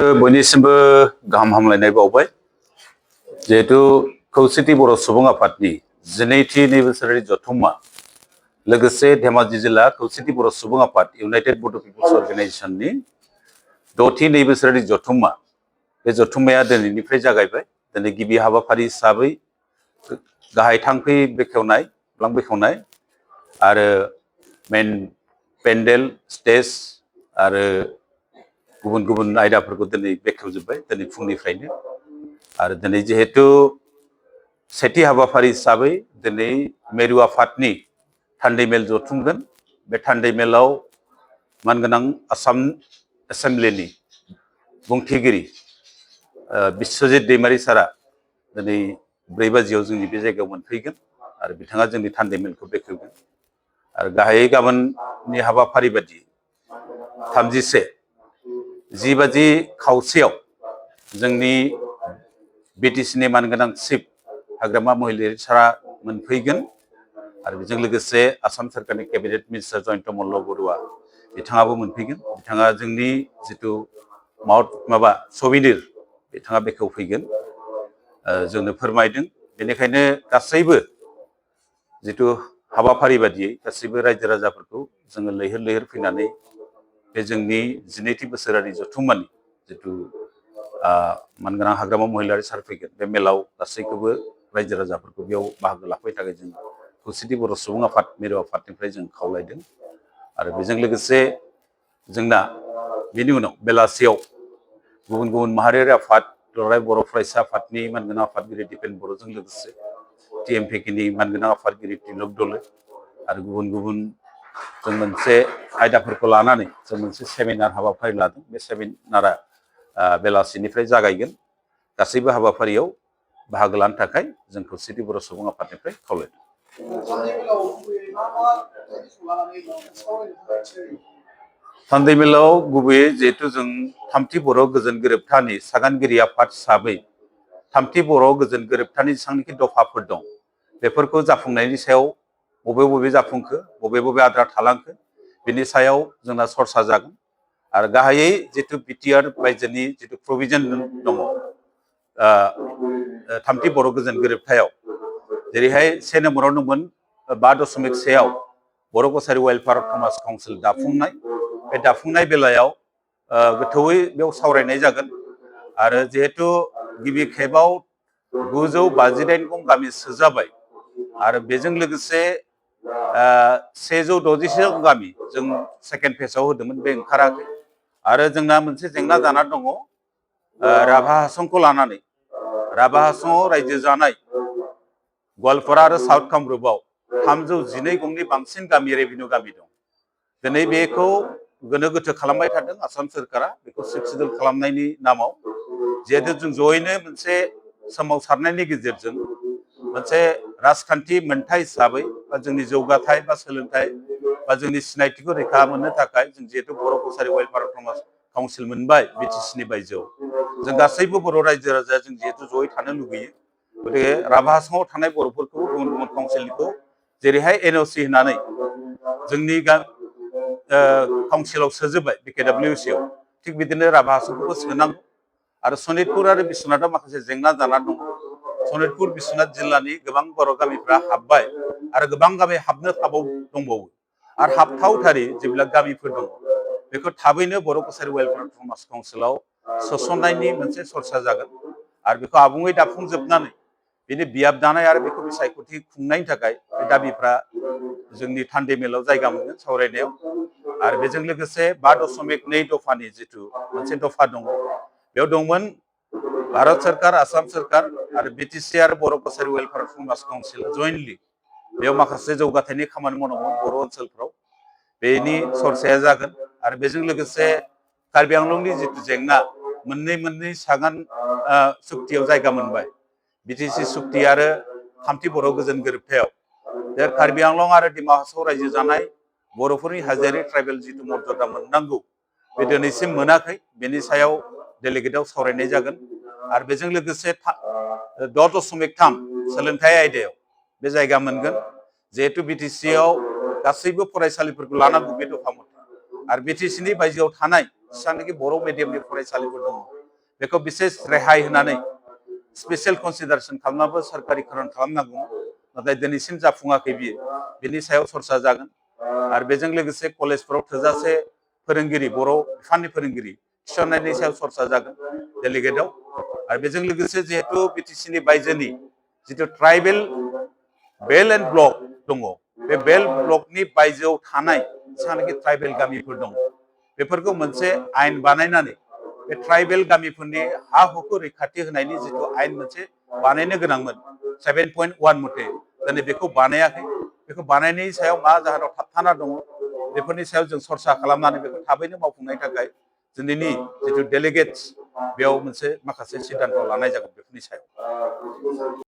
बयनिसिमबो गाहाम हामलायनाय बावबाय जिहेतु खौसेथि बर' सुबुं आफादनि 12थि नैबोसोरारि जथुम्मा लोगोसे धेमाजि जिल्ला खौसेथि बर' सुबुं आफाद इउनाइटेड बड' पिपल्स अर्गेनाइजेशननि 6थि नैबोसोरारि जथुम्मा बे जथुम्माया दिनैनिफ्राय जागायबाय। दिनै गिबि हाबाफारि हिसाबै गाहाय थांखि बेखेवनाय प्लान बेखेवनाय आरो मेन पेन्डेल स्टेज आरो गुबुन गुबुन आयदाफोरखौ दिनै बेखेवजोब्बाय दिनै फुंनिफ्रायनो। आरो दिनै जिहेतु सेथि हाबाफारि हिसाबै दिनै मेरु आफादनि थान्दै मेल जथुमगोन। बे थान्दै मेलाव मानगोनां आसाम एसेम्ब्लिनि बुंथिगिरि बिश्वजित दैमारि सारा दिनै 4 बाजियाव जोंनि बे जायगायाव मोनफैगोन आरो बिथाङा जोंनि थान्दै मेलखौ बेखेवगोन। आरो गाहायै गाबोननि हाबाफारि बायदि 10 बाजि खावसेयाव जोंनि बिटिसिनि मानगोनां चिफ हाग्रामा महिलारि सारा मोनफैगोन आरो बेजों लोगोसे आसाम सोरखारनि केबिनेट मिनिस्टार जयन्त मल्ल बरुवा बिथाङाबो मोनफैगोन। बिथाङा जोंनि जिथु सबिनिर बिथाङा बेखेवफैगोन जोंनो फोरमायदों। बेनिखायनो गासैबो जिथु हाबाफारि बादियै गासैबो रायजो राजाफोरखौ जोङो लैहोर लैहोर फैनानै बे जोंनि 12थि बोसोरारि जथुम्मानि जिथु मानगोनां हाग्रामा महिलारि सार फैगोन बे मेलाव गासैखौबो रायजो राजाफोरखौ बेयाव बाहागो लाफैनो थाखाय जों खौसेथि बर' सुबुं आफाद मिरु आफादनिफ्राय जों खावलायदों। आरो बेजों लोगोसे जोंना बेनि उनाव बेलासियाव गुबुन गुबुन माहारियारि आफाद दुलाराय बर' फरायसा आफादनि मानगोनां आफादगिरि दिपेन बर'जों लोगोसे TMPKनि मानगोनां आफादगिरि तिलक दले आरो गुबुन गुबुन जों मोनसे आयदाफोरखौ लानानै जों मोनसे सेमिनार हाबाफारि लादों। बे सेमिनारा बेलासिनिफ्राय जागायगोन। गासैबो हाबाफारियाव बाहागो लानो थाखाय जों खौसेथि बर' सुबुं आफादनिफ्राय खावलायदों। थान्दै मेलाव गुबैयै जिहेतु जों 3थि बर' गोजोन गोरोबथानि सागानगिरि आफाद हिसाबै 3थि बर' गोजोन गोरोबथानि जेसेबांनाखि दफाफोर दं बेफोरखौ जाफुंनायनि सायाव बबे जाफुंखो बबे आद्रा थालांखो बिनि सायाव जोंना सरसा जागोन। आरो गाहायै जिथु बिटिआर रायजोनि जिथु प्रभिजन दङ 3थि बर' गोजोन गोरोबथायाव जेरैहाय 1 नम्बराव दंमोन 5.1 बर' कसारि वेलफेयार समाज काउन्सिल दाफुंनाय। बे दाफुंनाय बेलायाव गोथौयै बेयाव सावरायनाय जागोन। आरो जिहेतु गिबि खेबाव 959 गामि सोजाबाय आरो बेजों लोगोसे 160 गामि जों सेकेन्ड फेजआव होदोंमोन बे ओंखाराखै। आरो जोंना मोनसे जेंना जाना दङ राभा हासंखौ लानानै। राभा हासंआव रायजो जानाय गवालपारा आरो साउथ कामरुपआव 312 गंनि बांसिन गामि रेभिनिउ गामि दं। दिनै बेखौ गोनो गोथो खालामबाय थादों आसाम सोरखारा बेखौ सिडुल खालामनायनि नामाव। जिहेतु जों जयैनो मोनसे सोमावसारनायनि गेजेरजों मोनसे राजखान्थि मोनथाय हिसाबै बा जोंनि जौगाथाय बा सोलोंथाइ बा जोंनि सिनायथिखौ रैखा मोननो थाखाय जों जिहेतु बर' कसारि वेलफेयार काउन्सिल मोनबाय बिटिसिनि बायजोआव जों गासैबो बर' रायजो राजाया जों जिहेतु जयै थानो लुगैयो। गतिके राभा हासंआव थानाय बर'फोरखौ गुबुन गुबुन काउन्सिलखौ जेरैहाय NOC होनानै जोंनि काउन्सिलाव सोजोबबाय BKWCआव थिग बिदिनो राभा हासंखौबो सोनांगौ। आरो सनितपुर आरो बिश्वनाथाव माखासे जेंना जाना दं। सनितपुर बिश्वनाथ जिल्लानि गोबां बर' गामिफ्रा हाबबाय आरो गोबां गामि हाबनो दंबावो आरो हाबथावथारि जेब्ला गामिफोर दङ बेखौ थाबैनो बर' कसारि वेलफेयार समाज काउन्सिलाव सोसननायनि मोनसे सरसा जागोन। आरो बेखौ आबुङै दाफुंजोबनानै बेनि बियाब दानाय आरो बेखौ बिसायख'थि खुंनायनि थाखाय बे दाबिफ्रा जोंनि थान्दै मेलाव जायगा मोनगोन सावरायनायाव। आरो बेजों लोगोसे 5.2 दफानि जिथु मोनसे दफा दङ बेयाव दंमोन भारत सोरखार आसाम सोरखार आरो बिटिसि आरो बर' कसारि वेलफेयार समाज काउन्सिल जयेन्टलि बेयाव माखासे जौगाथायनि खामानि मावनांगौ बर' ओनसोलफ्राव बेनि सरसाया जागोन। आरो बेजों लोगोसे कार्बि आंलंनि जिथु जेंना मोननै सागान सुक्तियाव जायगा मोनबाय बिटिसि सुक्ति आरो 3थि बर' गोजोन गोरोबथायाव बे कार्बि आंलं आरो डिमा हासाव रायजो जानाय बर'फोरनि हाजोआरि ट्राइबेल जिथु मर्यादा मोननांगौ बे दिनैसिम मोनाखै। बेनि सायाव डेलिगेटआव सावरायनाय जागोन। आरो बेजों लोगोसे 6.3 सोलोंथाइ आयदायाव बे जायगा मोनगोन। जिहेतु बिटिसिआव गासैबो फरायसालिफोरखौ लानांगौ बे दफा मथे आरो बिटिसिनि बायजोआव थानाय जेसेबांनाखि बर' मिडियामनि फरायसालिफोर दङ बेखौ बिसेस रेहाय होनानै स्पेशल कनसिडारेसन खालामनाबो सोरखारिकरन खालामनांगौ नाथाय दिनैसिम जाफुङाखै बियो बिनि सायाव सरसा जागोन आरो बेजों लोगोसे कलेजफोराव थोजासे फोरोंगिरि बर' बिफाननि फोरोंगिरि थिसननायनि सायाव सरसा जागोन डेलिगेटआव आरो बेजों लोगोसे जिहेतु बिटिसिनि बायजोनि जिथु ट्राइबेल बेल एन्ड ब्लक दङ बे बेल ब्लकनि बायजोआव थानाय जेसेबांनाखि ट्राइबेल गामिफोर दङ बेफोरखौ मोनसे आयेन बानायनानै बे ट्राइबेल गामिफोरनि हा हुखौ रैखाथि होनायनि जिथु आयेन मोनसे बानायनो गोनांमोन 7.1 मथे दिनै बेखौ बानायाखै बेखौ बानायनायनि सायाव मा जाहोनाव थाबथाना दङ बेफोरनि सायाव जों सरसा खालामनानै बेखौ थाबैनो मावफुंनायनि थाखाय दिनैनि जिथु डेलिगेट्स बेयाव मोनसे माखासे सिद्धान्त लानाय जागोन बेफोरनि सायाव